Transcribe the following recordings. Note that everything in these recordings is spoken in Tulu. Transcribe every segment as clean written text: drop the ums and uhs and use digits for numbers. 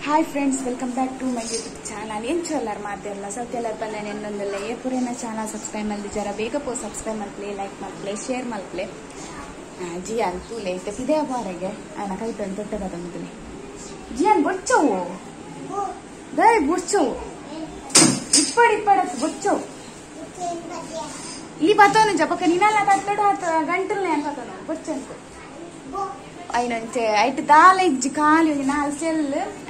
Hi friends, welcome back to my YouTube channel. ಎಂಚೊಲ್ಲಾರ್ ಮಾತೆರ್ಲ ಸೌತ್ಯಲಾರ್ ಪಂದನೆ ಎನ್ನೊಂದುಲ್ಲ ಏಪುರೇನ ಚಾನಲ್ ಸಬ್ಸ್ಕ್ರೈಬ್ ಮಲ್ದಿಜಾರ ಬೇಗ ಪೋ ಸಬ್ಸ್ಕ್ರೈಬ್ ಮಲ್ಪ್ಲೆ, ಲೈಕ್ ಮಲ್ಪ್ಲೆ, ಶೇರ್ ಮಲ್ಪ್ಲೆ. ಜಿಯಾನ್ ತೂಲೆ ಇತ್ತೆ ಪಿದೆ ಬಾರೆಗೆ ಆನ ಕೈತನ್ ತೊಟ್ಟೆ ಬತ್ತೊಂದುಲೆ. ಜಿಯಾನ್ ಬೊಚ್ಚವು ದೈ ಬೊಚ್ಚವು ಇಪ್ಪಡ್ ಇಪ್ಪಡತ್ ಬೊಚ್ಚವು ಈ ಬತ್ತೋನು ಜಪಕ ನಿನಲ್ಲ ತಟ್ಟಡ ಗಂಟಲ್ನೇ ಅನ್ಪತನು ಬೊಚ್ಚಂತು ಐನಂಚೆ ಐಟ್ ದಾಲ ಇಜ್ಜಿ ಖಾಲಿ ಒಂಜಿ ನಾಲ್ ಸೆಲ್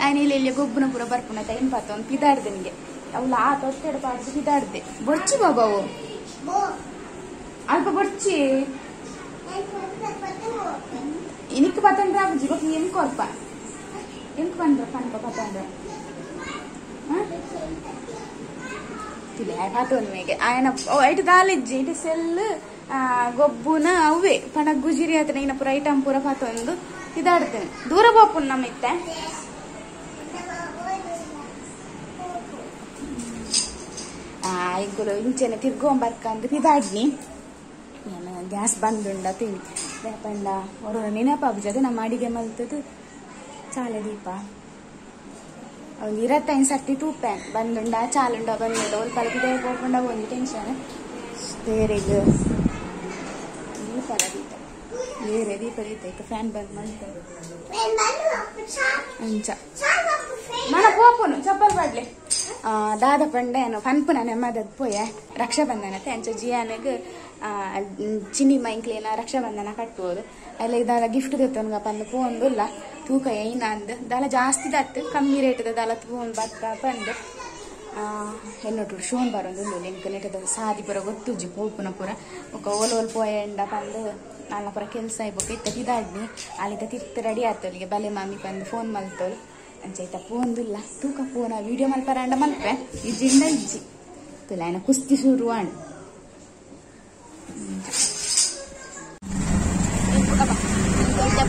ಐನ ಇಲ್ಲಿ ಗೊಬ್ಬುನ ಪೂರ ಬರ್ಪುನ ಟೈಮ್ ಪಾತೊಂದು ಪಿದಾಡ್ದೆ ನಿಗೆ ಅವಳು ಆ ತೊಟ್ಟೆಡ್ ಪಾಡ್ದು ಪಿದಾಡ್ದೆ ಬೊರ್ಚಿ ಬಾಬಾವು ಅಲ್ಪ ಬೊರ್ಚಿ ಇನಿಕ್ ಪತಂಡ್ರ ಆಪುಜಿ ಬೊಕ್ಕ ಎಂಕ್ ಕೊರ್ಪ ಎಂಕ್ ಪಂಡ್ರ ಪನ್ಪ ಪತಂಡ್ರ ತುಲೆ ಪಾತೊಂದು ಮೇಗೆ ಆಯನ ಐಟ್ ದಾಲ ಇಜ್ಜಿ ಇಟ್ ಸೆಲ್ ಗೊಬ್ಬುನ ಅವೇ ಪಣ ಗುಜಿರಿ ಆತನ ಇನ್ನ ಪೂರ ಐಟಮ್ ಪೂರ ಪಾತೊಂದು ಇದಾಡ್ತೇನೆ ದೂರ ಬೋಪುನ್ ನಮ್ಮ ಇತ್ತೆ ಇಂಕುಲು ಇಂಚೆನೆ ತಿರ್ಗೊಂಬರ್ಕಂದು ಪಿದಾಡ್ನಿ ಗ್ಯಾಸ್ ಬಂದುಂಡ ತಿಂಡಿ ಪಂಡ ಹೊರ ನೆನಪಾಬುಜದು ನಮ್ಮ ಅಡಿಗೆ ಮಲ್ತದ್ದು ಚಾಲೆ ದೀಪ ಒಂದು ಇರತ್ತೈನ್ ಸರ್ತಿ ತೂಪೆ ಬಂದುಂಡ ಚಾಲುಂಡ ಬಂದುಂಡ ಒಲ್ಪ ಪಿದಾಯಿ ಪೋಪುಂಡ ಒಂದು ಟೆನ್ಷನ್ ಬೇರೆಗ್ ದೀಪ ದೀಪ ಬೇರೆ ದೀಪ ದೀಪ ಇತ್ತು ಫ್ಯಾನ್ ಬಂದ್ ಮಾಡ್ತಾರೆ ಅಂಚ ಮನ ಪೋಪುನು ಚಪ್ಪಲ್ ಬಾಡ್ಲೆ ದಾದ ಪಂಡೆ ಏನು ಪನ್ಪುನ ನೆಮ್ಮದದ್ ಪೋಯೆ ರಕ್ಷಾಬಂಧನತೆ ಅಂಚ ಜಿಯಾನಗ್ ಚಿನ್ನಿ ಮೈಂಕ್ಲೇನ ರಕ್ಷಾಬಂಧನ ಕಟ್ಟುವುದು ಅಲ್ಲ ದಾಲ ಗಿಫ್ಟ್ ದೆತ್ತೊನ್ಗ ಪಂದು ಪೋಂದುಲ್ಲ ತೂಕ ಏನ ಅಂದ್ ದಾಲ ಜಾಸ್ತಿ ದತ್ತು ಕಮ್ಮಿ ರೇಟ್ದ ದಾಲ ತೂಂದ್ ಬತ್ತ ಪಂದು ಎನ್ನೊಟ್ಟು ಶೋನ್ ಬರೋದು ಲಿಂಕ್ ನೆಟ್ಟದ ಸಾದಿ ಪೂರ ಗೊತ್ತುಜ್ಜಿ ಪೋಪುನ ಪೂರ ಬೊಕ್ಕ ಓಲ್ ಓಲ್ ಪೋಯಂಡ ಪಂದು ನಾಲ್ನ ಪೂರ ಕೆಲಸ ಆಯ್ಬೊಕ್ಕ ಇತ್ತ ಪಿದಾಡ್ನಿ ಅಲ್ಲಿದ್ದ ತಿರ್ತು ರೆಡಿ ಆತೋಲಿಗೆ ಬಲೆ ಮಾಮಿ ಪಂದು ಫೋನ್ ಮಲ್ತೋಲು ಅಂಚ ಇತ್ತ ಪೋಂದುಲ್ಲ ತೂಕ ಫೋನ ವೀಡಿಯೋ ಮಲ್ಪರಾಂಡ ಮಲ್ಪೆ ಇಜ್ಜಿಂದ ಇಜ್ಜಿ ತುಲ ಆಯ್ನ ಕುಸ್ತಿ ಶುರು ಆಂಡ್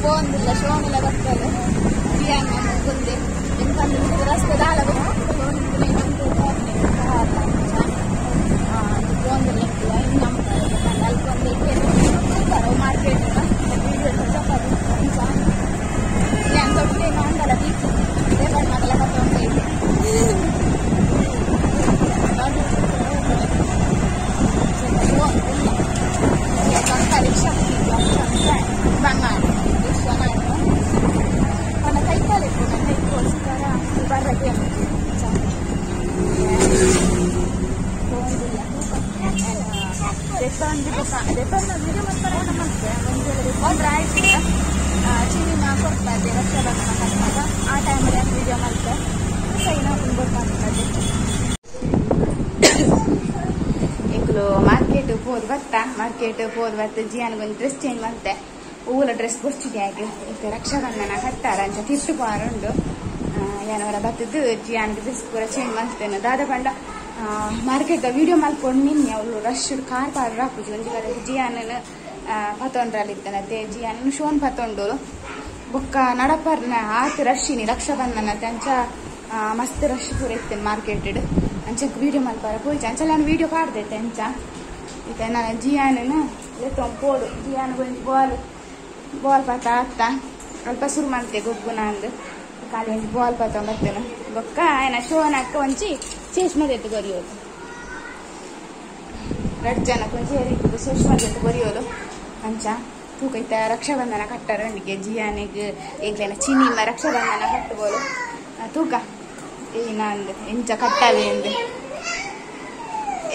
ಪೋಂದುಲ್ಲ ಶೋನೆಲ್ಲ ಬರ್ತದೆ ರಸ್ತೆ ದಾಲ ಆ ಟೈಮಲ್ಲಿ ವಿಡಿಯೋ ಮಾಡ್ತೆ ಎಂಕುಲು ಮಾರ್ಕೆಟ್ ಪೋದು ಬತ್ತ ಮಾರ್ಕೆಟ್ ಪೋದು ಬತ್ತ ಜಿಯಾನ್ಗೊಂದು ಡ್ರೆಸ್ ಚೇಂಜ್ ಮಾಡ್ತೆ ಹೂಲ ಡ್ರೆಸ್ ಬೊರ್ಚಿದೆ ಹಾಗೆ ಇತ್ತೆ ರಕ್ಷಾಬಂಧನ ಕಟ್ಟಾರ ಅಂಚ ತಿರ್ತು ಪಾರುಂಡು ಏನವರ ಬತ್ತದ್ದು ಜಿಯಾನ್ಗೆ ಡ್ರೆಸ್ ಪೂರ ಚೇಂಜ್ ಮಾಡ್ತೇನೆ ದಾದ ಪಂಡ ಮಾರ್ಕೆಟ್ ವಿಡಿಯೋ ಮಲ್ಕೊಂಡು ನಿನ್ನೆ ಅವಳು ರಶ್ ಕಾರ್ ಪಾಡ್ರ ಹಾಕುಜಿ ಒಂಜಿ ಕಡೆ ಜಿಯಾನನ ಪತೊಂಡ್ರಲ್ಲಿದ್ದಾನತ್ತೆ ಜಿಯಾನನು ಶೋನ್ ಪತೊಂಡು ಬೊಕ್ಕ ನಡಪರ್ನ ಆತ್ ರಶಿನಿ ರಕ್ಷಾಬಂಧನ ಅಂಚ ಮಸ್ತ್ ರಶ್ ಪೂರ ಇತ್ತೇನೆ ಮಾರ್ಕೆಟ್ ಅಂಚ ವೀಡಿಯೋ ಮಲ್ಪಾರ ಪೋಯ್ಚ ಅಂಚ ನಾನು ವೀಡಿಯೋ ಪಾಡ್ದೈತೆ ಅಂಚ ಇತ್ತೆ ನಾನು ಜಿಯಾನನ ಲೆತ್ತೊಂದು ಪೋಡು ಜಿಯಾನ ಒಂಜಿ ಬಾಲ್ ಬಾಲ್ ಪಾತ ಆತ್ತ ಅಲ್ಪ ಶುರು ಮಾಡ್ತೆ ಗೊಬ್ಬುನ ಅಂದು ಖಾಲಿ ಒಂಜಿ ಬಾಲ್ ಪಾತ ಬರ್ತೇನೆ ಬೊಕ್ಕ ಆಯ್ನ ಶೋನ್ ಅಕ್ಕ ಒಂಜಿ ಚೇಷ್ಮದ ಎತ್ತು ಕೊರಿಯೋದು ರಡ್ ಜನಕ್ಕೆ ಒಂಜಿ ಚೇಷ್ಮದ ಎತ್ತು ಕೊರಿಯೋದು ಅಂಚ ತೂಕೈತ ರಕ್ಷಾಬಂಧನ ಕಟ್ಟಾರ ಅಂಡಿಗೆ ಜಿಯಾನಿಗ್ ಎಂಕ್ಲೇನ ಚಿನ್ನಿಮ್ಮ ರಕ್ಷಾಬಂಧನ ಕಟ್ಟುಬೋದು ತೂಕ ಏನ ಅಂದ್ ಎಂಚ ಕಟ್ಟಾವೆ ಅಂದ್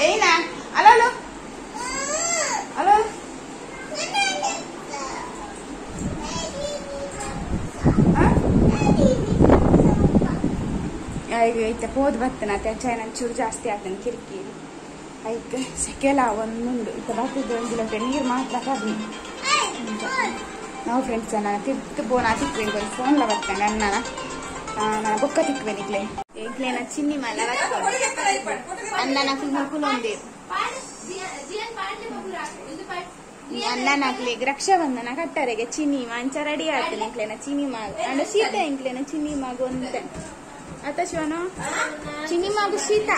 ಏನ ಅಲೋ ಅಲೋ ಇತ್ತೆ ಪೋದು ಬತ್ತನ ಚೈನ ಚೂರು ಜಾಸ್ತಿ ಆಗ್ತಾನೆ ಕಿರಿಕಿರಿ ಐಕ್ ಸೆಕೆಲ ಒಂದುಂಡು ಇತ್ತ ಬರ್ತದೆ ಒಂದು ಲೋಟ ನೀರು ಮಾತ್ರ ಕಮ್ಮಿ ನಾವು ಫ್ರೆಂಡ್ಸ್ ನಾನು ತಿರ್ತು ಬೋನ ತಿಕ್ವೇನು ಒಂದು ಫೋನ್ಲ ಬರ್ತಾನೆ ಅಣ್ಣನ ನಾನು ಬೊಕ್ಕ ತಿಕ್ವೇನು ಇಕ್ಲೆ ಇಕ್ಲೇನ ಚಿನ್ನಿ ಮಲ್ಲ ಅಣ್ಣನ ಕುಲೊಂದೇರು ಅಣ್ಣನ ಅಕ್ಲೆಗ್ ರಕ್ಷಾಬಂಧನ ಕಟ್ಟಾರೆಗೆ ಚಿನ್ನಿ ಅಂಚ ರೆಡಿ ಆಗ್ತಾನೆ ಇಂಕ್ಲೇನ ಚಿನ್ನಿ ಮಾಗ ಅಂಡ ಶೀತ ಇಂಕ್ಲೇನ ಚಿನ್ನಿ ಮಾಗು ಅಂತ ಅತ್ತ ಶಿವನು ಚಿನ್ನಿ ಮಾಗು ಶೀತ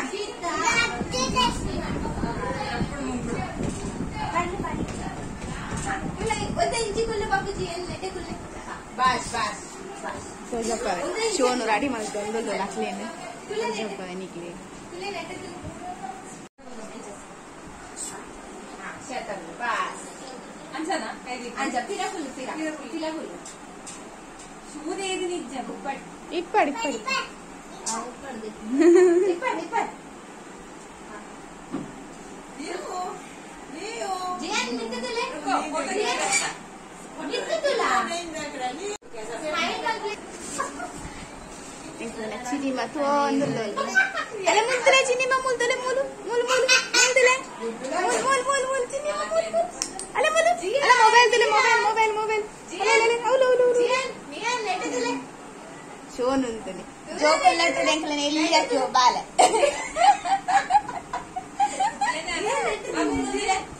ಬಸ್ ಬಸ್ ಬಸ್ ತೋಜಪ್ಪವೆ ಶೋನು ರೆಡಿ ಮಾಡ್ಕೊಂಡು ಅಕ್ಲೇನು ತೋಜಪ್ಪವೆ ನಿಕ್ಲಿ ಇಪ್ಪಡಿ ಇಪ್ಪಡಿ ಚಿನಿಮಾ ಅಲೆ ಮುಲ್ತಲೆ ಚಿನಿಮಾ ಮುಲ್ತಲೆ ಮೂಲು ಮೂಲು ಮೂಲು ಮುಲ್ತಲೆ ಮೂಲು ಮೂಲು ಮೂಲು ಮೂಲು ಚಿನಿಮಾ ಮೂಲು ಮೂಲು ಅಲೆ ಮೂಲು ಅಲೆ ಮೊಬೈಲ್ ತುಲೆ ಮೊಬೈಲ್ ಮೊಬೈಲ್ ಮೊಬೈಲ್ ಅಲೆ ಅಲೆ ಹೌಲು ಹೌಲು ಹೌಲು ಶೋನು ಅಂತಲೆ ಜೋಕಲ್ ನಟುಡೆ ಅಂಕಲನೆ ಎಲ್ಲಿ ಹಾಕಿ ಬಾಲೆ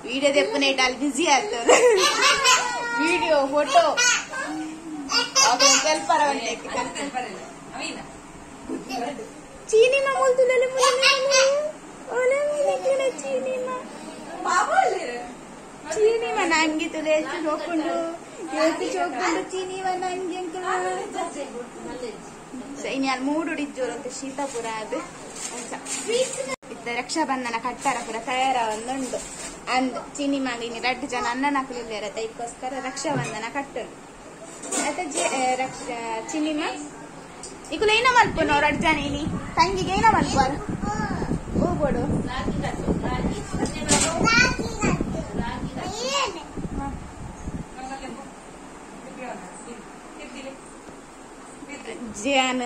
ವಿಡಿಯೋ ದೆಪ್ಪನೆ ಅಲ್ಲಿ ಬಿಸಿ ಆಗ್ತದೆ ವಿಡಿಯೋ ಫೋಟೋ ತೆಲ್ಪರ ಚೀನಿಮಾ ಮುಲ್ತುಲೆ ಮುಲ್ಲು ಓಲೆ ಮುಲ್ಲು ಚೀನಿಮಾ ಚೀನಿಮಾ ನಂಗೆ ತುಲೆ ಚೋಕೊಂಡು ಏತು ಚೋಕೊಂಡು ಚೀನಿಮಾ ನಂಗೆ ಅಂಕಲ ಸೈನ್ಯಾಲ್ ಮೂಡುಡಿಜ್ಜೋರು ಅಂತ ಶೀತಾಪುರ ಅದು ಇತ್ತ ರಕ್ಷಾಬಂಧನ ಕಟ್ಟಾರ ಪುರ ತಯಾರ ಒಂದುಂಡು ಅಂದ್ ಚಿನಿಮಾಗ ಇನ್ನು ರಡ್ಡು ಜನ ಅಣ್ಣನ ಹಾಕಲಿಲ್ಲ ಅದಕ್ಕೋಸ್ಕರ ರಕ್ಷಾಬಂಧನ ಕಟ್ಟರು ಅತ್ತ ರಕ್ಷಾ ಚಿನಿಮಾ ಇಕುಲ ಏನ ಮಲ್ಪುನ ರಡ್ಡು ಜನ ಇನಿ ತಂಗಿಗೆ ಏನ ಮಲ್ಪುವರು ಹೋಗೋಡು ಜಿಯಾನ್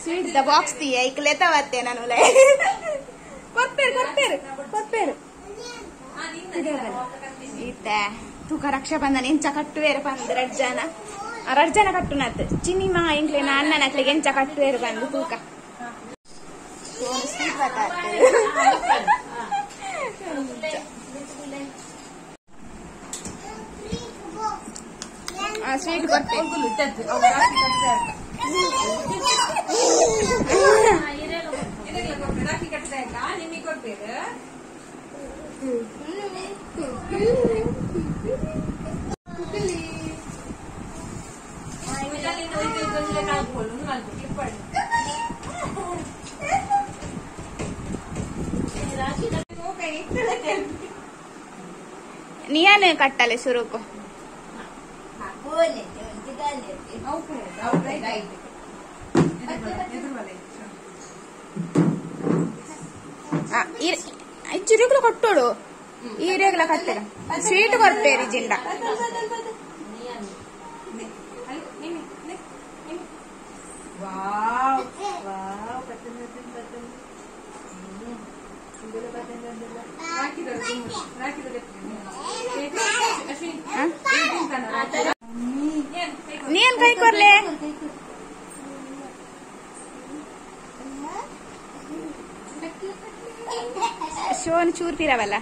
ಸ್ವೀಟ್ the box ತೀಯ ಇಕ್ಲೆ ತವತ್ತೆ ನಾನು ಕೊರ್ಪೇರು ಕೊರ್ಪೇರು ಕೊರ್ಪೇರು ಇತ್ತೆ ತೂಕ ರಕ್ಷಾಬಂಧನ ಎಂಚ ಕಟ್ಟುವೇರು ಬಂದು ರಡ್ ಜನ ರಡ್ ಜನ ಕಟ್ಟುನತ್ ಚಿನ್ನಿಮಾ ಎಂಕ್ಲೆ ಅಣ್ಣನ ಅಕ್ಲೆಗೆ ಎಂಚ ಕಟ್ಟುವೇರು ಬಂದು ತೂಕ ಸ್ವೀಟ್ ಸ್ವೀಟ್ ಕೊರ್ಪೇರು ನಿಯಾನ ಕಟ್ಟಲೆ ಶುರುಕು ಚಿರುಗುಲು ಕೊಟ್ಟೋಡು ಈ ರೇಗಲ ಕಟ್ಟೆಗ ಸ್ವೀಟ್ ಕೊರ್ಪೇರಿ ಜಿಂಡ ನೀನ್ ಕೈ ಕೊರ್ಲೆ ಶೋನ್ ಚೂರ್ ಪಿರವಲ್ಲ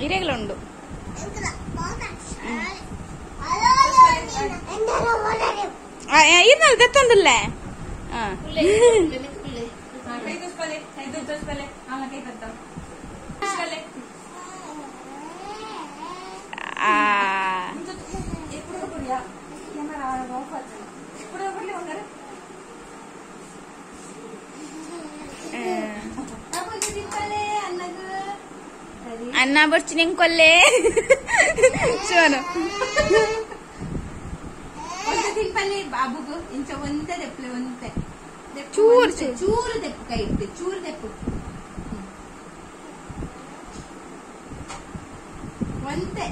ಇರೆಗಲುಂಡು ಇರ್ನಲ್ ದತ್ತೊಂದುಲ್ಲ ಅನ್ನ ಬರ್ಚಿ ನಿಂಕೊಲ್ಲೆ ಚೋನು ಬಾಬುಗು ಇಂಚ ಒಂದೇ ದೆಪ್ಪಲೆ ಒಂತೆ ಚೂರು ಚೂರು ದೆಪ್ಪು ಕೈ ಇಟ್ಟು ಚೂರು ದೆಪ್ಪು ಒಂತೆ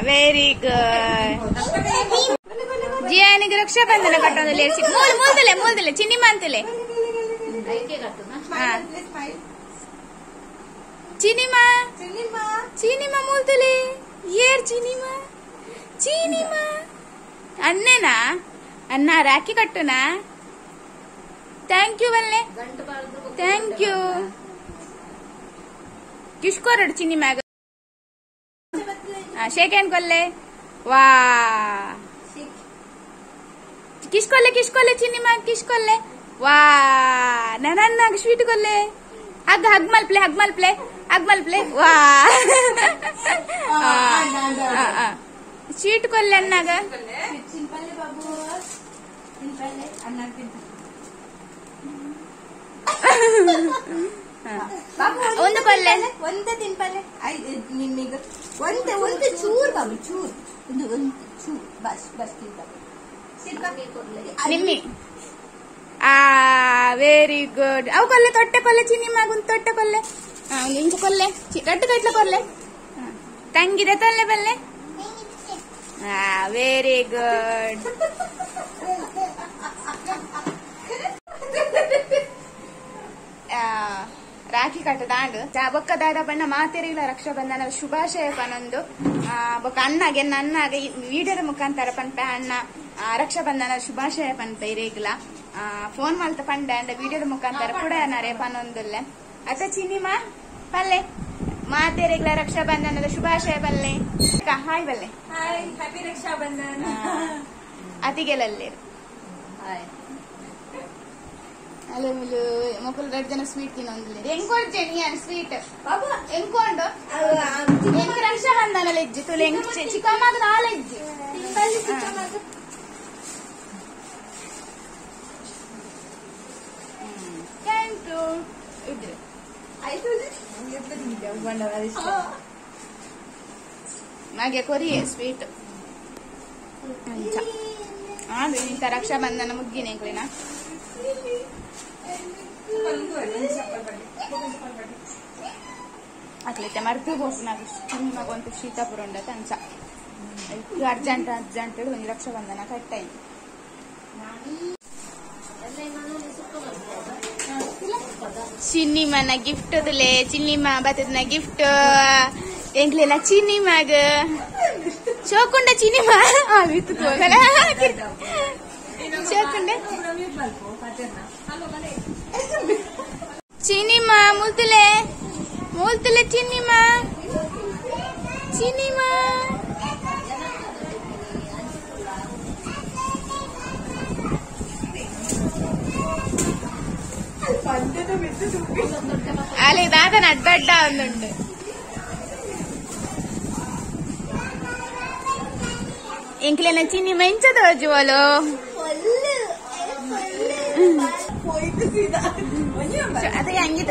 ವೆರಿ ಗುಡ್ ಜಿಯಾನಿಗೆ ರಕ್ಷಾಬಂಧನ ಕಟ್ಟೋದಿಲ್ಲ ಮೂಲ್ ಮೂಲ್ದಲೆ ಮೂಲ್ದಲೆ ಚಿನ್ನಿಮಾ ಅಂತಲೆ ಚಿನಿಮಾ ಚಿನಿಮಾ ಮೂಲ್ದಲೆ ಏರ್ ಚಿನಿಮಾ ಚಿನಿಮಾ ಅಣ್ಣೇನಾ ಅಣ್ಣ ರಾಖಿ ಕಟ್ಟುನಾ thank you ಬಲ್ಲೆ thank you ಕಿಶ್ಕೋರಡು ಚಿನ್ನಿ ಮ್ಯಾಗ ಶೇಕ್ ಹ್ಯಾಂಡ್ ಕೊಲ್ಲೆ ವಾ ಕಿಶ್ಕೊಲ್ಲೆ ಕಿಶ್ಕೊಲ್ಲೆ ಚಿನ್ನಿ ಮ್ಯಾಗ ಕಿಶ್ಕೊಲ್ಲೆ ವಾ ನನ್ನ ಸ್ವೀಟ್ ಕೊಲ್ಲೆ ಹಗ್ ಹಗ್ ಮಲ್ಪ್ಲೆ ಹಗ್ ಮಲ್ಪ್ಲೆ ಹಗ್ ಮಲ್ಪ್ಲೆ ವಾ ಸ್ವೀಟ್ ಕೊಲ್ಲೆ ಅಣ್ಣಾಗ ಒಂದು ಕೊಲ್ಲೆ ಒಂದೇ ತಿನ್ಪಲ್ಲೆ ನಿಮಗೆ ಒಂದೇ ಒಂದು ಚೂರು ಬಾಬು ಚೂರು ಒಂದು ಒಂದು ಚೂರು ಬಸ್ ಬಸ್ ತಿನ್ಪಲ್ಲೆ ನಿಮ್ಮಿ ಆ ವೆರಿ ಗುಡ್ ಅವು ಕೊಲ್ಲೆ ತೊಟ್ಟೆ ಕೊಲ್ಲೆ ಚಿನ್ನಿ ಮಗುನ್ ತೊಟ್ಟೆ ಕೊಲ್ಲೆ ಒಂದು ಇಂಚು ಕೊಲ್ಲೆ ರಡ್ಡು ಕಟ್ಲ ಕೊಲ್ಲೆ ತಂಗಿದೆ ತೊಲ್ಲೆ ಬಲ್ಲೆ ಆ ವೆರಿ ಗುಡ್ ರಾಖಿ ಕಟ್ಟದಾಂಡು ಬೊಕ್ಕ ದಾದ ಬಣ್ಣ ಮಾತೆರಿಗಿಲ್ಲ ರಕ್ಷಾಬಂಧನ ಶುಭಾಶಯ ಪನೊಂದು ಬೊಕ್ಕ ಅಣ್ಣಗೆ ನನ್ನಾಗ ವಿಡಿಯೋದ ಮುಖಾಂತರ ಪನ್ಪೆ ಅಣ್ಣ ರಕ್ಷಾಬಂಧನ ಶುಭಾಶಯ ಪನ್ಪೆ ಇರೇಗಿಲ್ಲ ಫೋನ್ ಮಲ್ತ ಪಂಡೆ ಅಂಡ ವಿಡಿಯೋದ ಮುಖಾಂತರ ಕೂಡ ನರೆ ಪನೊಂದುಲ್ಲೆ ಅತ್ತ ಚಿನ್ನಿಮಾ ಪಲ್ಲೆ ಮಾತೆರಿಗ್ಲ ರಕ್ಷಾಬಂಧನದ ಶುಭಾಶಯ ಪಲ್ಲೆ ಹಾಯ್ ಬಲ್ಲೆ ಹಾಯ್ ಹ್ಯಾಪಿ ರಕ್ಷಾಬಂಧನ ಅತಿಗೆಲಲ್ಲಿ ಹಾಯ್ ಅಲ್ಲ ಮುಲು ಮೊಕಲ್ ಎರಡು ಜನ ಸ್ವೀಟ್ ತಿನ್ನೊಂದಿಲ್ಲ ಎಂಕೊಡ್ಜೆ ನೀ ಸ್ವೀಟ್ ಬಾಬು ಎಂಕೊಂಡು ಎಂಕ್ ರಕ್ಷಾಬಂಧನ ಲೆಜ್ಜಿ ತುಲೆ ಎಂಕ್ ಚಿಕ್ಕಮ್ಮಗ ನಾಲೆಜ್ಜಿ thank you ಇದ್ರೆ ಹಾಗೆ ಕೊರಿಯೆ ಸ್ವೀಟ್ ಅಂಚ ಇಂಥ ರಕ್ಷಾಬಂಧನ ಮುಗ್ಗಿನ ಎಂಕ್ಲಿನ ಅಕ್ಲೈತೆ ಮರ್ತು ಬೋಸ್ನಾಗ ಚಿನ್ನಿ ಮಗಂತು ಶೀತಾಪುರ ಉಂಡತ ಅಂಚ ಅರ್ಜೆಂಟ್ ಅರ್ಜೆಂಟ್ ಒಂದು ರಕ್ಷಾಬಂಧನ ಕಟ್ಟಾಯ್ತು ಚಿನ್ನಿಮನ ಗಿಫ್ಟ್ ಅದುಲೆ ಚಿನ್ನಿಮ ಬತ್ತದನ ಗಿಫ್ಟ್ ಎಂಕ್ಲೆಲ್ಲ ಚಿನ್ನಿಮಗ ಚೋಕುಂಡ ಚಿನ್ನಿಮ ಚೋಕುಂಡೆ ಚಿನ್ನಿಮ ಮುಲ್ತುಲೆ ಮುಲ್ತುಲೆ ಚಿನ್ನಿಮ ಚಿನ್ನಿಮ ಅಲ್ಲಿ ದಾದನ ಅಡ್ಡ ಒಂದುಂಡು ಎಂಕ್ಲೆನ ಚಿನ್ನಿಮ ಇಂಚದ ಜುವಲು ಅದೇ ಅಂಗಿ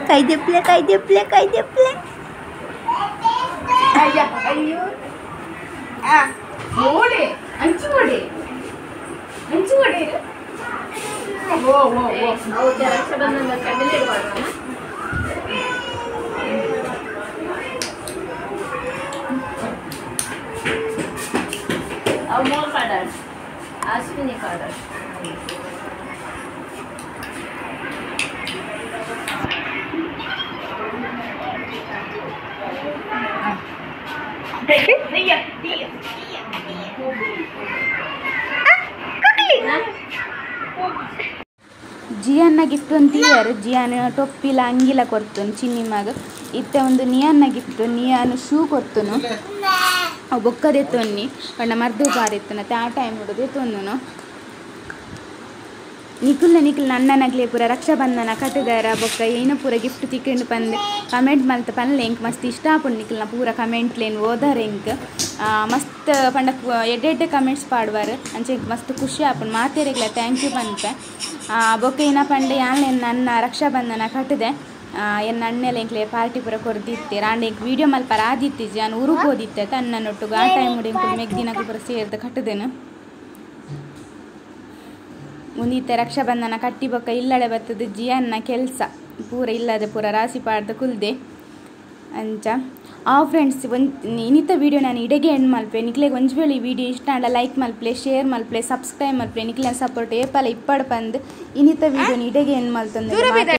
ಕೈ ದೆಪ್ಲೆ ಕೈ ದೆಪ್ಲೆ ಅಯ್ಯ ಅಯ್ಯೋ ಆ ಓಡೆ ಅಂಚು ಓಡೆ ಅಂಚು ಓಡೆ ಓ ಓ ಓ ಹೌದು ರಕ್ಷಾಬಂಧನ ಕಣ್ಣಲ್ಲಿ ಇಡಬಾರ್ದು. ಅವು ಮೂರು ಕಾರ್ಡ್ ಅಶ್ವಿನಿ ಕಾರ್ಡ್. ಜಿಯನ್ನ ಗಿಫ್ಟ್ ಒಂದು ತೀಯರು ಜಿಯಾನ ಟೊಪ್ಪಿಲ ಅಂಗಿಲ ಕೊರ್ತುನು ಚಿನ್ನಿಮಾಗ ಇತ್ತೆ ಒಂದು ನಿಯನ್ನ ಗಿಫ್ಟ್ ನಿಯಾನು ಶೂ ಕೊರ್ತುನು ಅವು ಬೊಕ್ಕದೆ ತೊನ್ನಿ ಪಂಡ ಮರ್ದು ಪಾರಿತ್ತುನ ಆ ಟೈಮ್ ಹುಡುದೆ ತೊಂದುನು. ನಿಕುಲ್ನ ನಿಕುಲ್ ಅಣ್ಣನಗ್ಲೆ ಪೂರ ರಕ್ಷಾಬಂಧನ ಕಟ್ಟುದಾರ ಬೊಕ್ಕ ಏನ ಪೂರ ಗಿಫ್ಟ್ ತಿಕ್ಕಂಡು ಪಂದ್ ಕಮೆಂಟ್ ಮಲ್ತ ಪನ್ಲೆ ಎಂಕ್ ಮಸ್ತ್ ಇಷ್ಟ ಆಪುಂಡು ನಿಕುಲ್ನ ಪೂರ ಕಮೆಂಟ್ ಲೇನ್ ಓದಾರ ಎಂಕ್ ಮಸ್ತ್ ಪಂಡ ಎಡ್ಡೆ ಎಡ್ಡೆ ಕಮೆಂಟ್ಸ್ ಪಾಡುವಾರು ಅಂಚ ಎಂಕ್ ಮಸ್ತ್ ಖುಷಿ ಆಪುಂಡು ಮಾತೆರೆಗ್ಲ thank you ಪನ್ಪೆ. ಬೊಕ್ಕ ಏನ ಪಂಡ ಯಾನ್ ನನ್ನ ರಕ್ಷಾಬಂಧನ ಕಟ್ಟದೆ ಎನ್ನ ಅಣ್ಣೆಲ ಎಂಕ್ಲೆ ಪಾರ್ಟಿ ಪೂರ ಕೊರ್ದಿತ್ತೆರ್ ಆಂಡ ಎಂಕ್ ವೀಡಿಯೋ ಮಲ್ಪರ ಆದಿತ್ತಿಜಿ ಯಾನ್ ಊರುಗ್ ಪೋದಿತ್ತೆ ಅಣ್ಣನೊಟ್ಟುಗು ಆ ಟೈಮ್ ಎಂಕುಲು ಮೆಗ್ದಿನಕುಲು ಪೂರ ಸೇರ್ದ್ ಕಟ್ಟುದೆನು. ಉಂದಿತ್ತೆ ರಕ್ಷಾಬಂಧನ ಕಟ್ಟಿ ಬೊಕ್ಕ ಇಲ್ಲಡೆ ಬತ್ತದ ಜಿಯನ್ನ ಕೆಲಸ ಪೂರ ಇಲ್ಲದೆ ಪೂರ ರಾಸಿ ಪಾಡ್ದು ಕುಲ್ದೆ ಅಂಚ. ಆ ಫ್ರೆಂಡ್ಸ್ ಇನ್ನಿತ ವೀಡಿಯೋ ನಾನು ಇಡೆಗೆ ಎಂಡ್ ಮಲ್ಪೆ. ನಿಕ್ಲೆಗ್ ಒಂಜಿ ವೇಳೆ ಈ ವೀಡಿಯೋ ಇಷ್ಟ ಆಂಡ ಲೈಕ್ ಮಲ್ಪಲೆ, ಶೇರ್ ಮಲ್ಪಲೆ, ಸಬ್ಸ್ಕ್ರೈಬ್ ಮಲ್ಪಲೆ. ನಿಕ್ಲೆನ ಸಪೋರ್ಟ್ ಏಪಲ ಇಪ್ಪಡ್ ಪಂದ್ ಇನ್ನಿತ ವೀಡಿಯೋ ಇಡೆಗೆ ಎಂಡ್ ಮಲ್ತೊಂದು.